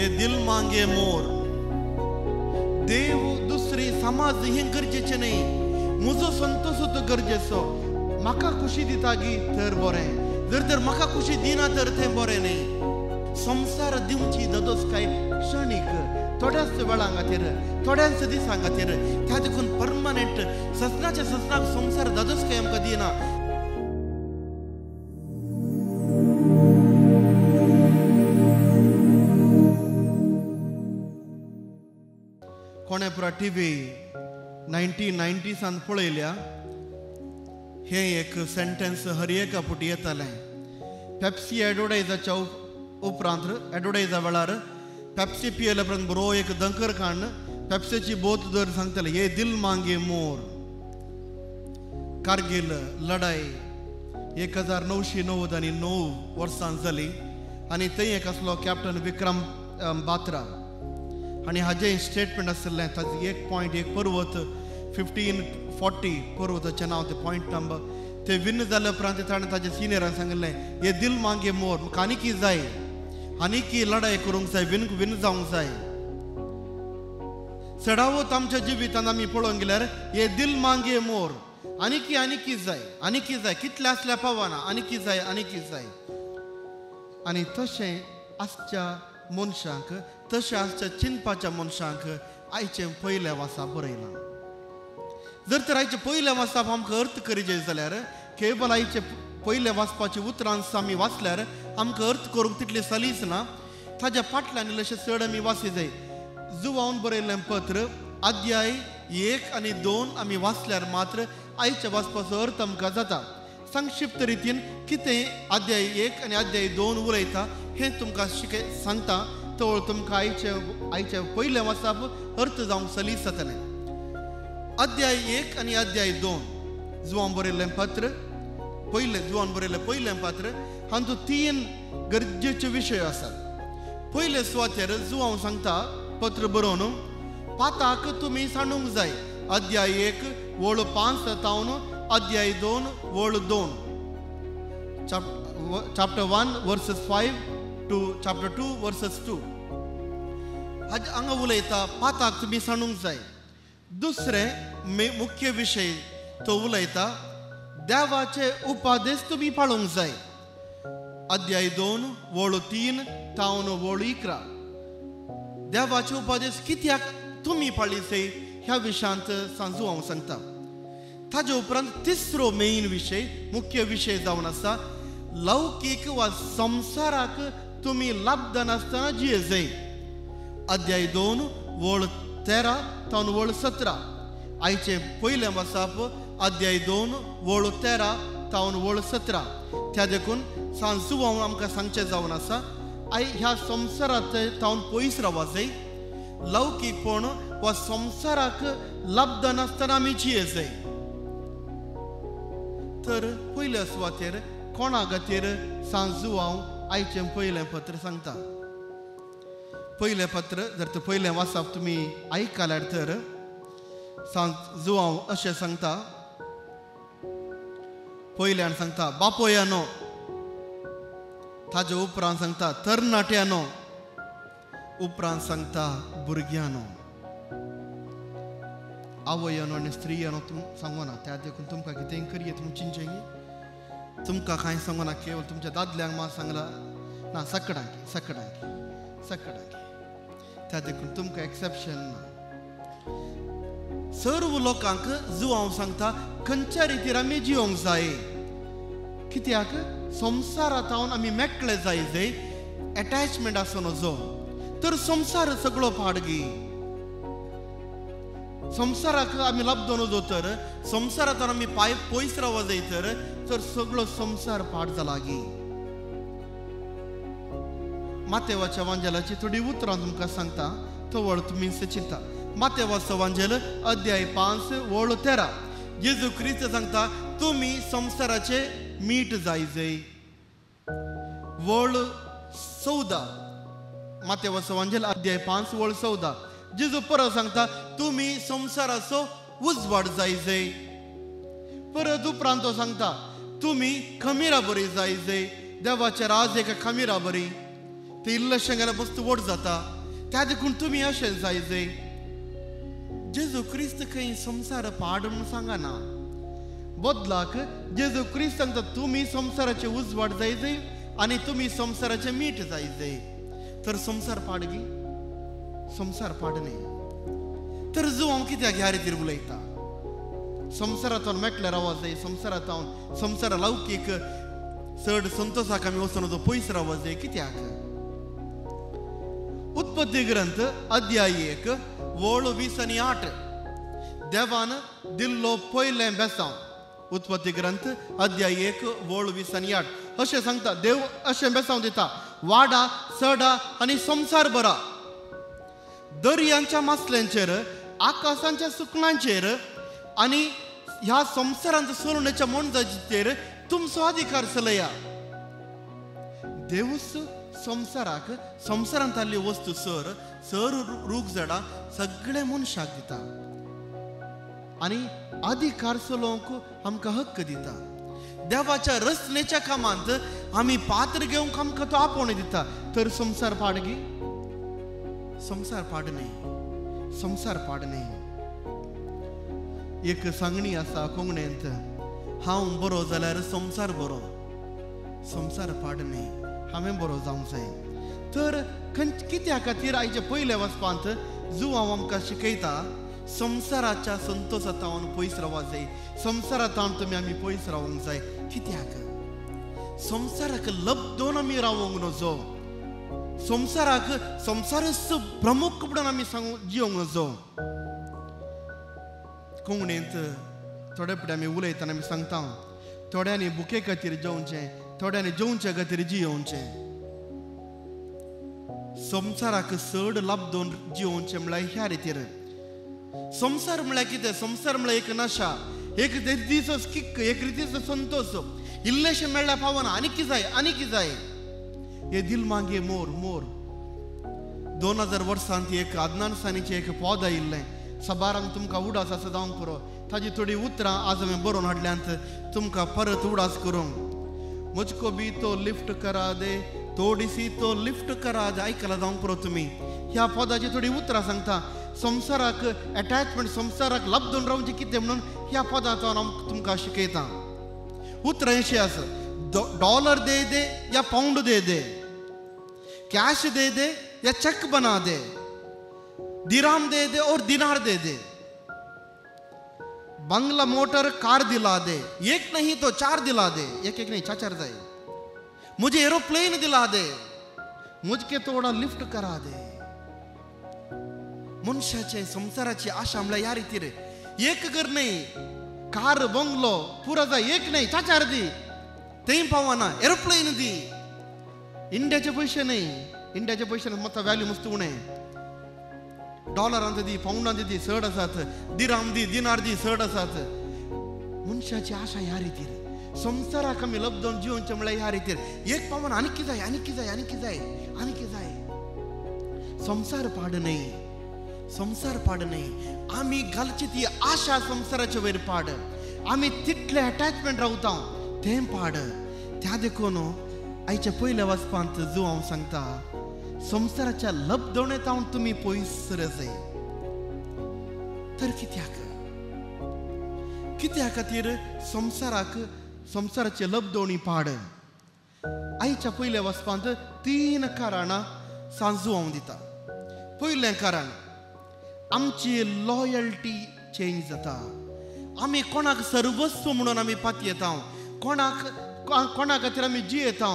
हे दिल मांगे मोर. देव दुसरी समाज हें गरजेचें न्ही, म्हजो संतोश तो गरजेचो. म्हाका खुशी दिता गी तर बरें, जर तर म्हाका खुशी दिना तर तें बरें न्ही. संवसार दिवची ददोसकाय क्षणीक, थोड्याच वेळां खातीर, थोड्याच दिसां खातीर. त्या देखून परमनंट ससनाच्या ससनाक संवसार ददोसकाय आमकां दिना. कोणें पुरा टी व्ही 1990s पळयल्या हें एक सेंटेन्स हर एका पुटी येतालें. पेप्सी एडवर्टायजाच्या उपरांत एडवर्टायजा वेळार पेप्सी पियेल्या उपरांत बरो एक दंकर काडून पेप्सीची बोत दर सांगताले, हे दिल मांगे मोर. कारगील लढाई 1999 वर्सां जाली आनी थंय एक आसलो कॅप्टन विक्रम बात्रा आनी हाजें स्टेटमेंट आशिल्लें. ताजें एक पॉयंट एक पर्वत 1540 पर्वताचें नांव, तें पॉयंट नंबर ते विन जाल्या उपरांत ताणें ताज्या सिनियरान सांगिल्लें, हे दिल मांगे मोर, म्हाका आनीक जाय, आनीक लढाई करूंक जाय, विन विन जावंक जाय. चडावत आमच्या जिवितांत आमी पळोवंक गेल्यार हे दिल मांगे मोर, आनीक आनीक जाय, आनीक जाय, कितलें आसल्यार पावना, आनीक जाय, आनीक जाय. आनी तशें आसच्या मनशांक, तशें आसच्या चिंतपाच्या मनशांक आयचें पयलें वासा बरयलां. जर तर आयचें पयलें वाचप आमकां अर्थ करीत जाल्यार केवल आयचें पयलें वाचपाची उतरां आमी वाचल्यार आमकां अर्थ करूंक तितली सलीस ना. ताज्या फाटल्यान इल्लेशें चड आमी वाची जाय. जुवान बरयल्लें पत्र अध्याय 1 आनी 2 आमी वाचल्यार मात्र आयच्या वाचपाचो अर्थ आमकां जाता. संक्षिप्त रितीन कितें अध्याय 1 आनी अध्याय 2 उलयता हें तुमकां शिकय सांगता. तवळ तुमकां आयचें पयलें वाचप अर्थ जावंक सलीस जातलें. अध्याय 1 आनी अध्याय 2 जुवान बरयल्लें पत्र, पयलें जुवान बरयल्लें पयलें पत्र हातूंत 3 गरजेचे विशय आसात. पयले सुवातेर जुवांव सांगता पत्र बरोवन पाताक तुमी सांडूंक जाय. अध्याय 1 वळ 5 तावन अध्याय 2 वळ 2, chapter 1 verses 5 to chapter 2 verses 2 हाजे हांगा उलयता पाताक तुमी सांडूंक जाय. दुसरें मुख्य विशय तो उलयता देवाचे उपादेश तुमी पाळूंक जाय. अध्याय 2 वळ 3 तावन वळ 11 देवाचे उपादेश कित्याक तुमी पाळीसे ह्या विशयांत सांजू हांव सांगता. ताजे उपरांत तिसरो मेन विशय, मुख्य विशय जावन आसा लौकीक वा संवसाराक तुमी लाभदान आसतना जिये जाय. अध्याय 2 वळ 13 तावन वळ 17 आयचें पयलें वाचप अध्याय 2 वळ 13 तावन वळ 17. त्या देखून सांजू हांव आमकां सांगचें जावन आसा I ह्या संवसारांत तावन पयस रावा जाय. लौकीकपण वा संवसाराक लाभदान आसतना आमी जिये जाय. तर पयल्या सुवातेर कोणा खातीर सांजू हांव आयचें पयलें पत्र सांगता. पयलें पत्र जर तर पयलें वाचप तुमी आयकल्यार तर सांजू हांव अशें सांगता. पयल्यान सांगता बापोयानो, ताजे उपरांत सांगता तरणाट्यानो, उपरांत सांगता भुरग्यानो. आवयानो आनी स्त्रियानो तुम सांगना, त्या देखून तुमकां कितें करये तुमी चिंतचें तुमकां कांय सांगना, केवळ तुमच्या दादल्यांक मात सांगला ना, सकडांकी सकडांकी सकडांकी. त्या देखून तुमकां एक्सेप्शन ना. सर्व लोकांक जुवांव सांगता खंयच्या रितीर आमी जिवंक जाय. कित्याक संवसारांत आमी मेकळे जाय जाय, एटॅचमेंट आसूं नजो. तर संवसार सगळो पाडगी, संवसाराक आमी लब्दो नजो तर संवसारांत आमी पांय पयस रावो जाय तर सगळो संवसार पाड जाला गी. मातेवाच्या वांजेलाची थोडी उतरां तुमकां सांगता, तवळ तुमी चिंता. मातेवाचो वांजेल अध्याय 5 वळ 13 जेजू क्रिस्त सांगता तुमी संवसाराचे मीठ जाय जाय. वळ 14 मातेवाचो वांजेल अध्याय 5 वळ 14 जेजू परत सांगता तुमी संवसाराचो उजवाड जाय जाय. परत उपरांत तो सांगता तुमी खमिरा बरी जाय जाय. देवाचे राज एका खमिरा बरी, ते इल्लेशें गेल्यार मस्त व्हड जाता. त्या देखून तुमी अशें जाय जय जेजू क्रिस्त खंय संवसार पाड म्हूण सांगना, बदलाक जेजू क्रिस्त सांगता तुमी संवसाराचे उजवाड जाय जय आनी तुमी संवसाराचे मीठ जाय जय। तर संवसार पाड गी? संवसार पाड न्ही। तर जुवांव कित्याक ह्या रितीर उलयता? संवसारांतल्यान मेकले रावो जाय, संवसारांतल्यान संवसार लौकीक चड संतोषाक आमी वचून तो पयस रावो जाय कित्याक? उत्पत्ती ग्रंथ अध्याय 1 वळ 20 आनी 8 देवान दिल्लो पयलें बेसांव। उत्पत्ती ग्रंथ अध्याय 1 वळ 20 आनी 8 अशें सांगता, देव अशें बेसांव दिता, वाडा चडा आनी संवसार भरा, दर्यांच्या मासल्यांचेर, आकाशांच्या सुकणांचेर आनी ह्या संवसारांत चलोवण्याच्या मनजाचेर तुमचो अधिकार चलया। देवूच संवसाराक संवसारांतली वस्तू सर सर रूख झाडां सगळे मनशाक दिता आनी अधिकार चलोवंक आमकां हक्क दिता। देवाच्या रचनेच्या कामांत आमी पात्र घेवंक आमकां तो आपोवणें दिता। तर संवसार पाड गी? संवसार पाड न्ही, संवसार पाड न्ही। एक सांगणी आसा कोंकणींत, हांव बरो जाल्यार संवसार बरो, संवसार पाड न्ही, हांवें बरो जावंक जाय। तर कित्या खातीर आयच्या पयल्या वचपांत जुवांव आमकां शिकयता संवसाराच्या संतोषांत पयस रावपाक जाय, संवसारांत तुमी आमी पयस रावंक जाय। कित्याक? संवसाराक लब्दोन आमी रावंक नजो, संवसाराक संवसारच प्रमुख म्हणून आमी सांगू जिवंक नजो। कोंकणींत थोडे फुडें आमी उलयतना आमी सांगता, थोड्यांनी भुके खातीर जेवचें, थोड्यांनी जेवचे खातीर जियोवचें। संवसाराक चड लब्दोन जियोवचें म्हळ्यार ह्या रितीर। संवसार म्हळ्यार कितें? संवसार म्हळ्यार एक नशा, एक रितीचो किक, एक रितीचो संतोष। इल्लेशें मेळ्ळ्यार पावना, आनी कितें जाय, आनी कितें जाय। हे दिल मागे मोर मोर। 2000 वर्सांत एक अदनान सानीचें एक पद आयिल्लें, सबारांक तुमकां उडास आसा जावंक पुरो, ताजी थोडी उतरां आज हांवें बरोवन हाडल्यांत तुमकां परत उडास करूंक। मुझको भी तो लिफ्ट करा दे, थोडी सी तो लिफ्ट करा दे। आयकला जावंक पुरो तुमी। ह्या पदाची थोडी उतरां सांगता, संवसाराक एटॅचमेंट, संवसाराक लब्दून रावचें कितें म्हणून ह्या पदांत हांव तुमकां शिकयतां। उतरां अशीं आसा, डॉलर दे दे या पाउंड दे दे, कैश दे दे या चेक बना दे, दिराम दे दे और दिनार दे दे, बंगला मोटर कार दिला दे, एक नहीं तो 4 दिला दे, एक एक नहीं 4 4 जाए, मुझे एरोप्लेन दिला दे, मुझके थोड़ा लिफ्ट करा दे। मनशाचे संवसाराची आशा म्हळ्यार ह्या रितीर, एक घर न्ही, कार बंगलो पुरो जाय, एक न्ही 4 4 दी, तेय पावना, एरोप्लेन दी। इंडियाचे पयशे न्ही, इंडियाचे पयशे मत व्हॅल्यू मस्त उणें, डॉलरांत दी, पाउंडांत दी चड आसात, दिराम दी, दिनार दी चड आसात। मनशाची आशा ह्या रितीर, संवसाराक आमी लब्दोन जिवनचें म्हळ्यार ह्या रितीर, एक पावन आनी कितें जाय, आनी कितें जाय, आनी कितें जाय, आनी कितें जाय। संवसार पाड न्ही, संवसार पाड न्ही। आमी घालची ती आशा संवसाराचे वयर पाड, आमी तितले अटॅचमेंट रावता तें पाड। त्या देखून आयच्या पयल्या वचपांत जो हांव सांगता, संवसाराच्या लब्दवणेंत हांव तुमी पयस जाय। तर कित्याक कित्या खातीर संवसाराक संवसाराचे लब्दवणी पाड? आयच्या पयल्या वचपांत 3 कारणां सांजू हांव दिता। पयलें कारण, आमची लॉयल्टी चेंज जाता। आमी कोणाक सर्वस्व म्हणून आमी पातयेता, कोणाक कोणा खातीर आमी जियेता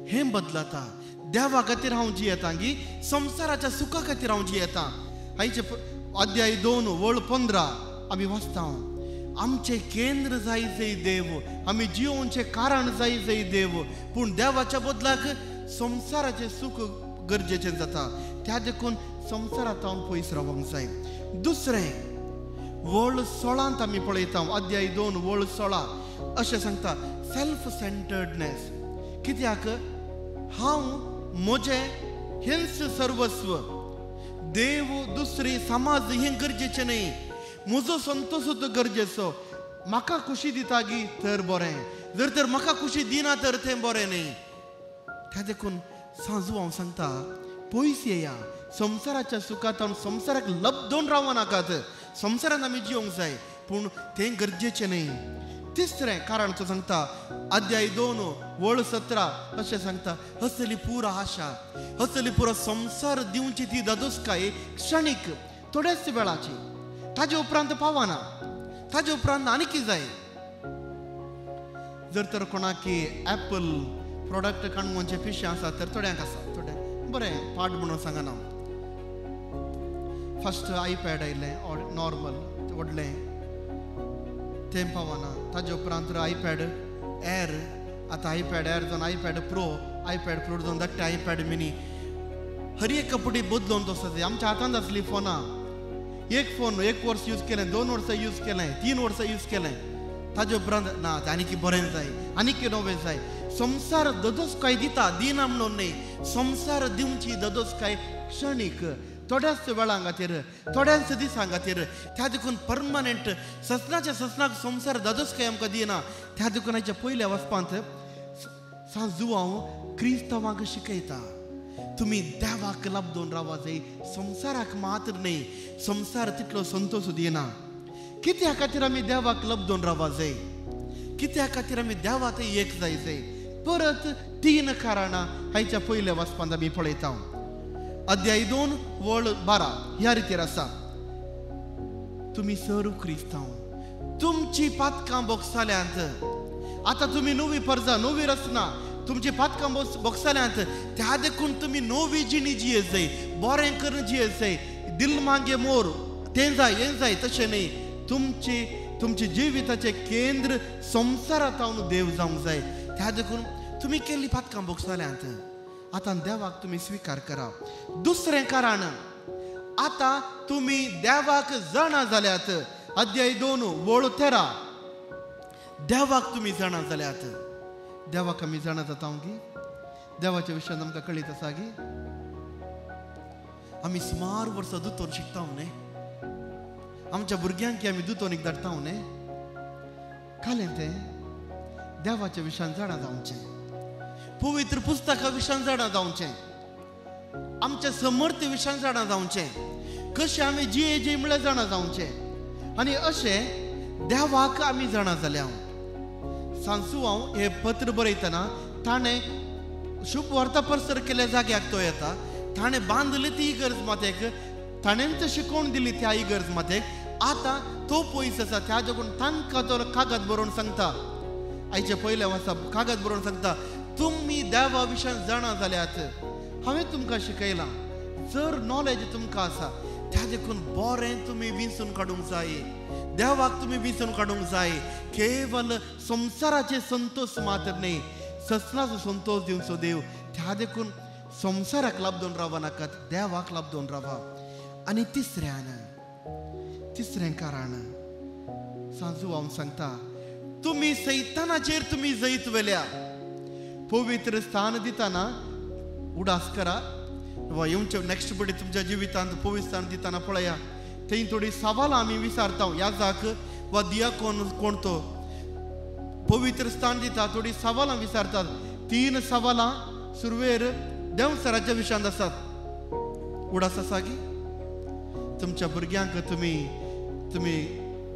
हें बदलता। देवा खातीर हांव जियेता गी संवसाराच्या सुखा खातीर हांव जियेता? आयचे अध्याय 2 वळ 15 आमी वाचता, आमचें केंद्र जाय जय देव, आमी जियोवचें कारण जाय जय देव, पूण देवाच्या बदलाक संवसाराचें सूख गरजेचें जाता। त्या देखून संवसारांत हांव पयस रावंक जाय। दुसरें, वळ 16 आमी पळयता, अध्याय 2 वळ 16 अशें सांगता, सेल्फ सेंटर्डनेस। कित्याक हांव म्हजें हेंच सर्वस्व, देव दुसरी समाज हें गरजेचें न्ही, म्हजो संतोष गरजेचो। म्हाका खुशी दिता गी तर बरें, जर तर म्हाका खुशी दिना तर तें बरें न्ही। त्या देखून सांजू हांव सांगता, पयस येया, संवसाराच्या सुखांत संवसाराक लब्दोन रावो नाकात. संवसारान आमी जिवंक जाय पूण तें गरजेचें न्हय. तिसरें कारण तो सांगता अध्याय 2 वळ 17 अशें सांगता, असली पुरा आशा, असली पुरो संवसार दिवची ती दादोसकाय क्षणीक, थोड्याच वेळाची, ताजे उपरांत पावना, ताजे उपरांत आनी कितें जाय. जर तर कोणाकी एप्पल प्रोडक्ट काणकोणचें पिशें आसा तर थोड्यांक आसा, थोडे बरें पाट म्हणून सांगना. फर्स्ट आयपॅड आयलें नॉर्मल व्हडलें, तें पावना. ताजे उपरांत आयपॅड एर, आतां आयपॅड एर जावन आयपॅड प्रो, आयपॅड प्रो जावन धाकटें आयपॅड मिनी, हर एक कपडे बदलून आसा. आमच्या हातांत आसली फोनां, एक फोन एक वर्स यूज केलें, 2 वर्सां यूज केलें, 3 वर्सां यूज केलें, ताजे उपरांत ना तें आनीक बरें जाय, आनीक नवें जाय. संवसार ददोसकाय दिता, दिना म्हणून न्हय, संवसार दिवची ददोसकाय क्षणीक, थोड्याच वेळां खातीर, थोड्याच दिसां खातीर. त्या देखून परमनंट ससनाच्या ससनाक संवसार ददोसकाय आमकां दिना. त्या देखून हाच्या पयल्या वचपांत सांजुआंव क्रिस्तांवांक शिकयता, तुमी देवाक लब्दोन रावा जाय, संवसाराक मात्र न्हय. संवसार तितलो संतोश दिना. कित्या खातीर आमी देवाक लब्दोन रावा जाय, कित्या खातीर आमी देवा थंय एक जाय जाय. परत 3 कारणां हाच्या पयल्या वाचपांत आमी पळयता. अध्याय 2 वळ 12 ह्या रितीर आसा, तुमी सर्व क्रिस्तांव, तुमची पातकां बोगसाल्यांत, आतां तुमी नवी परजा, नवी रचना, तुमची पातकां बोगसाल्यांत, त्या देखून तुमी नवी जिणी जियेत जाय, बरें करून जियेत जाय. दिल मागे मोर तें जाय हें जाय तशें न्हय, तुमचे तुमचे जिविताचें केंद्र संवसारांत देव जावंक जाय. त्या देखून तुमी केल्ली पातकां बोगसाल्यांत, आतां देवाक तुमी स्विकार करा. दुसरें कारण, आतां तुमी देवाक जाणा जाल्यात. अध्याय 2 वळ 13, देवाक तुमी जाणा जाल्यात. देवाक आमी जाणा जाता गी? देवाच्या विशयान आमकां कळीत आसा गी? आमी सुमार वर्सां दुतोन शिकता न्हय, आमच्या भुरग्यांक आमी दुतोनीक धाडटा न्हय. कालें तें देवाच्या विशयान जाणा जावचें, पवित्र पुस्तका विशयान जाणा जावचें, आमच्या समर्थ विशयान जाणा जावचें, कशें आमी जिये जी म्हळ्यार जाणा जावचें. आनी अशें देवाक आमी जाणा जाल्या. सांसुआंव हें पत्र बरयतना ताणें शुभ वार्ता प्रसार केल्या जाग्याक तो येता, ताणें बांदली ती इगर्ज मातेक, ताणेंच शिकोवन दिली त्या इगर्ज मातेक. आतां तो पयस आसा, त्या देखून तांकां तो कागद बरोवन सांगता, आयचे पयले वाचा कागद बरोवन सांगता, तुमी देवा विशयान जाणा जाल्यात, हांवें तुमकां शिकयलां, जर नॉलेज तुमकां आसा, त्या देखून बरें तुमी विंचून काडूंक जाय, देवाक तुमी विंचून काडूंक जाय. केवल संवसाराचे संतोश मात्र न्हय, ससनाचो संतोश दिवचो देव. त्या देखून संवसाराक लाबदोन रावा नाकात, देवाक लाबदोन रावा. आनी तिसऱ्यान, तिसरें कारण सांजू हांव सांगता, तुमी सैतानाचेर तुमी जैत व्हेल्या. पवित्र स्थान दितना उडास करा, वा येवचे नेक्स्ट पडी तुमच्या जिवितांत पवित्र स्थान दितना पळया, थंय थोडी सवालां आमी विचारता, याजाक वा दिया कोण कोण तो पवित्र स्थान दिता, थोडी सवालां विचारतात. 3 सवालां सुरवेर देवसराच्या विशयांत आसात. उडास आसा की तुमच्या भुरग्यांक तुमी तुमी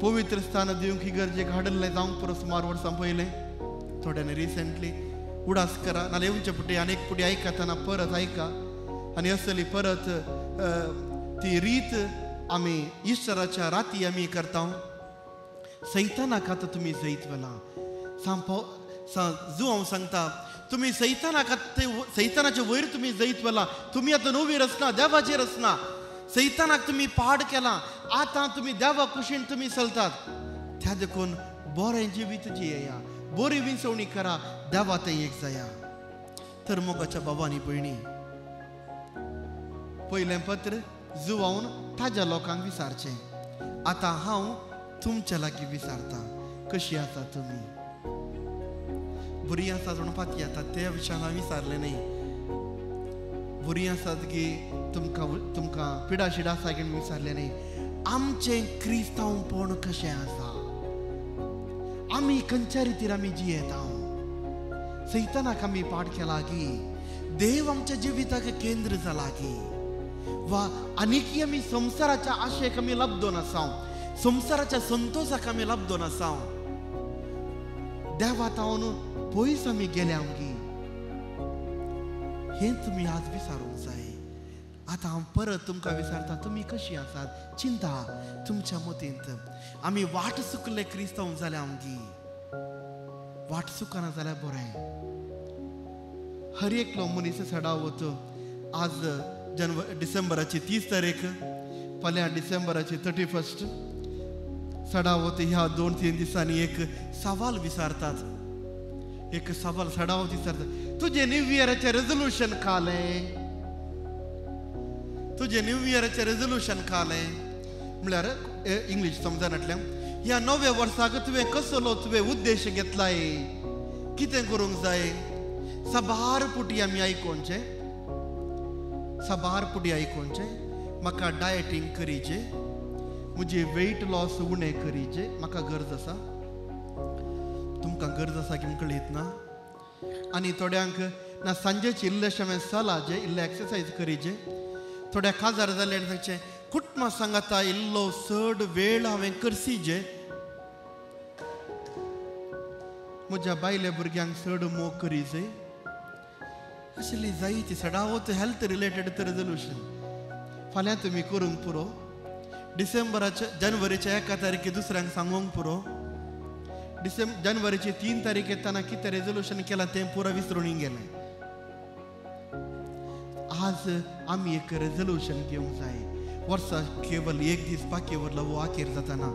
पवित्र स्थान दिवंक ही गरजेक हाडलें जावंक पुरो सुमार वर्सां पयलें, थोड्यांनी रिसेंटली. उडास करा, नाल्यार येवचे पुटी आनी एक पुटी आयकतना परत आयका, आनी असली परत ती रीत आमी इश्वराच्या राती आमी करता. सैतानाक आतां तुमी जैत व्हेलां. जो हांव सांगता, तुमी सैतानाक सैतानाचे वयर तुमी जैत व्हेलां. तुमी आतां नवी रचना, देवाची रचना, सैतानाक तुमी पाड केलां, आतां तुमी देवा कुशीन तुमी चलतात. त्या देखून बरें जिवीत जियेया, बरी विंचवणी करा, देवा थंय एक जाया. तर मोगाच्या बाबांनी भयणी, पयलें पत्र जुवावन ताज्या लोकांक विचारचें, आतां हांव तुमच्या लागीं विचारता, कशी आसा तुमी? बरी आसा म्हणपाक येता त्या विशयान हांवें विचारलें न्हय. बरी आसात की तुमकां तुमकां पिडा शिडा आसा की विचारलें न्हय. आमचें क्रिस्तांवपण कशें आसा, आमी खंयच्या रितीर आमी जियेता, सैतानाक आमी पाड केला की, देव आमच्या जिविताक केंद्र जाला की वा आनीकी आमी संवसाराच्या आशेक आमी लब्दोन आसा, संवसाराच्या संतोशाक आमी लब्दोन आसा, देवा तावन पयस आमी गेल्या आमगी, हें तुमी आज विचारूंक जाय. आतां हांव परत तुमकां विचारता, तुमी कशी आसात? चिंता तुमच्या मतींत आमी वाट चुकले क्रिस्तांव जाल्या आमगी, वाट चुकना जाल्यार बरें. हर एकलो मनीस सडावत आज डिसेंबराची 30 तारीख, फाल्यां डिसेंबराची 31, सडावत ह्या 2-3 दिसांनी एक सवाल विचारतात, एक सवाल सडावत विचारतात, तुजें न्यू इयराचें रेजोल्युशन खालें, तुजें न्यू इयराचें रेजोल्युशन खालें म्हळ्यार इंग्लीश समजनातल्या ह्या नव्या वर्साक तुवें कसलो तुवें उद्देश घेतलाय, कितें करूंक जाय. साबार पुटी आमी आयकोनचें, साबार पुटी आयकोनचें, म्हाका डायटींग करीचे, म्हजे वेट लॉस उणें करीचे, म्हाका गरज आसा. तुमकां गरज आसा की कळीत ना. आनी थोड्यांक ना सांजेचे इल्लेशें हांवें चलाजे, इल्लें एक्सरसायज करीचे. थोड्या काजार जाले आनी सांगचें कुटुंबा सांगाता इल्लो चड वेळ हांवें करसीजे, म्हज्या बायले भुरग्यांक चड मोग करीजे, आशिल्ली जायती सडावत हेल्थ रिलेटेड रेजोल्युशन. फाल्यां तुमी करूंक पुरो, डिसेंबराच्या जानेवारीच्या 1 तारखे दुसऱ्यांक सांगूंक पुरो, जानेवारीची 3 तारीख येतना कितें रेजोल्युशन केलां तें पुरो विसरून गेलें. आज आमी एक रेजोल्युशन घेवंक जाय. वर्सा केवल एक दीस बाकी उरला वो आखेर जाताना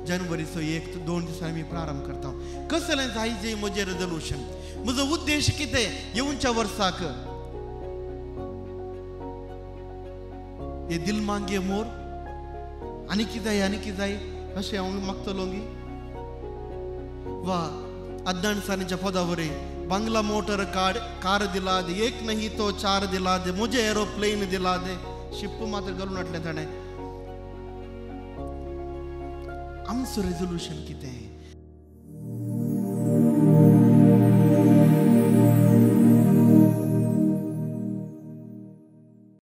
जानेवारीचो 1-2 दिसांनी आमी प्रारंभ करता. कसलें जाय जे म्हजें रेजोल्युशन, म्हजो उद्देश कितें येवच्या वर्साक? हे दिल मांगे मोर आनी कितें जाय आनी कितें जाय अशें हांव मागतलो गी? वा अदनान सानीच्या पदावरी बांगला मोटर कार दिला दे, एक नहीं तो 4 दिला दे, मुझे एरोप्लेन दिला दे, शिप्प मात्र घालून हाडलें ताणें. आमचो रेजोल्युशन कितें?